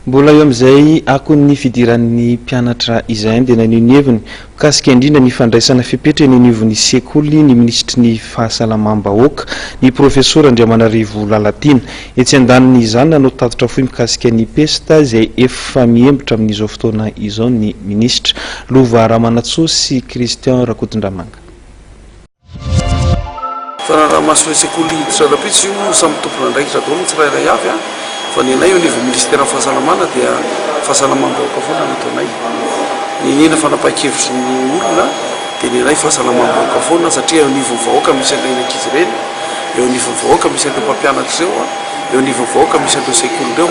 Mbola eo amin'izay akon'ny fidiran'ny mpianatra izay dia naneho ny heviny mikasika indrindra ny fandraisana fepetra eny anivon'ny sekoly ny minisitry ny Fahasalamam-bahoaka, ny Profesora Andriamanarivo Lalatiana. Etsy andanin'izany, nanao tatitra fohy mikasika ny pesta izay efa mihembotra amin'izao fotoana izao ny minisitra. Lova Ramanantsoa sy Christian Rakotondramanga. Fanaraha-maso ireo sekoly hiditra rahampitso io, samy tompon'andraikitra daholo ny tsirairay avy an! Fa ny anay eo anivon'ny minisiteran'ny fahasalamana dia fahasalamam-bahoaka foana no ataonay. N'inona fanapahan-kevitry ny olona dia ny anay fahasalamam-bahoaka foana satria eo anivon'ny vahoaka misy an'ireny ankizy ireny, eo anivon'ny vahoaka misy an'ireo mpampianatra ireo, eo anivon'ny vahoaka misy an'ireo sekoly ireo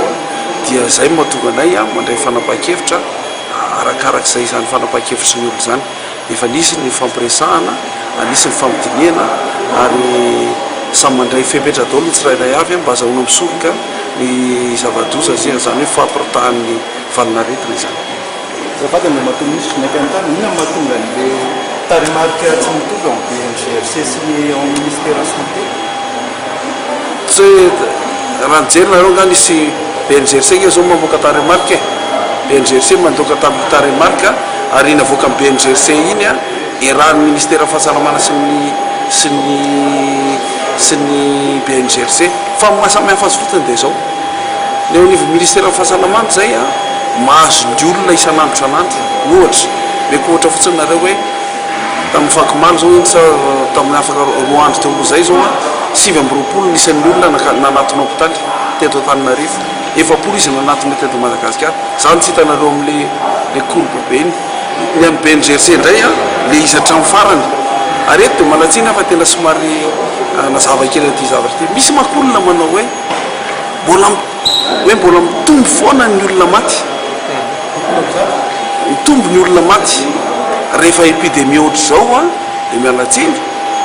dia izay no mahatonga anay mandray fanapahan-kevitra arakarak'izay izany fanapahan-kevitry ny olona izany. Efa nisy ny nifampiresahana, nisy ny fampidinihana ary samy mandray fepetra daholo ny tsirairay avy mba azahoana misoroka ny zava-doza izany hoe fahaparitahan'ny valanaretina izany. Azafady Andriamatoa Minisitry ny Haikantany, inona no mahatonga an'ilay tarehimarika tsy mitovy ao amin'ny BNGRC sy ny ao amin'ny Ministeran'ny Santé? Tsy hoe raha nijery nareo angaha nisy BNGRC nge zao mamoaka tarehimarika e! BNGRC mandoaka tarehimarika ary iny avoakan'ny BNGRC iny an, iarahan'ny Ministeran'ny Fahasalamana sy ny sy ny sy ny BNGRC. Fa ny maha samy hafa azy fotsiny dia izao, ny eo anivon'ny Ministeran'ny Fahasalamana izay an, mahazo ny olona isan'andro isan'andro. Ohatra, omeko ohatra fotsiny nareo hoe tamin'ny fahakomaly izao iny sa tamin'ny afaka roa andro teo aloha izay izao an, 29 ny isan'ny olona nanatona hopitaly teto Antananarivo. 40 izy nanatona teto Madagasikara. Zany tsy hitanareo amle le courbe be iny. Ny an'i BNGRC indray an, le izy hatramin'ny farany. Ary eto dia malatsiny aho fa tena somary nazava kely an'ity zavatra ity. Misy manko olona manao hoe mbola hoe mbola mitombo foana ny olona maty. Mitombo ny olona maty. Rehefa epidemie ohatr'izao an, dia miala tsiny,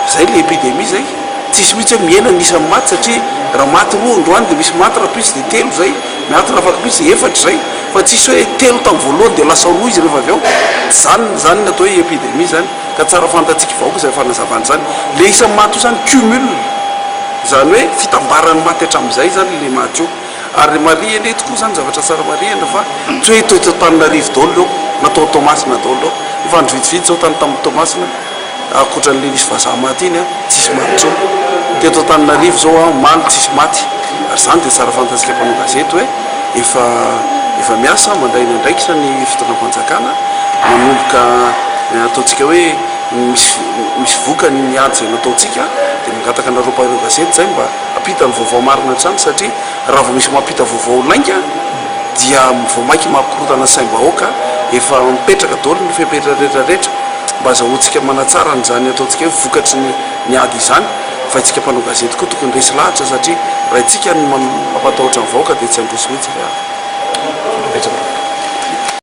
zay le epidemie zay. Tsisy mihitsy hoe mihena ny isan'ny maty satria raha maty roa androany dia misy maty rahampitso dia telo zay. Miantona afaka mihitsy efatra izay fa tsisy hoe telo tamin'ny voalohany dia lasa roa izy rehefa avy eo. Tsy izany izany ny atao hoe epidemie izany ka tsara fantatsika vahoaka izay fanazavana izany. Le isan'ny maty io izany cumul izany hoe fitambaran'ny maty hatramin'izay izany le maty io. Ary marihana eto koa izany zavatra tsara marihana fa tsy hoe teto Antananarivo daholo ireo na tao Toamasina daholo ireo. Efa andro vitsivitsy izao tany tamin'i Toamasina. Ankoatran'ilay nisy vazaha maty iny an, tsisy maty intsony. Teto Antananarivo izao an, omaly tsisy maty. Ary izany dia tsara fantatsika mpanao gazety hoe efa efa miasa mandray ny andraikitra ny fitondram-panjakana manomboka ataontsika hoe misy misy vokany ny ady izay nataontsika dia mangataka anareo mpanao gazety izay mba hampita ny vaovao marina hatrany satria raha vao misy mampita vaovao lainga dia vao mainka mampikorontana ny saim-bahoaka. Efa mipetraka daholo ny fepetra rehetra rehetra. Mba azahoantsika manatsara an'izany ataontsika hoe vokatry ny ny ady izany fa isika mpanao gazety koa tokony resy lahatra satria raha isika no mampatahotra ny vahoaka dia tsy handroso mihitsy ilay ady.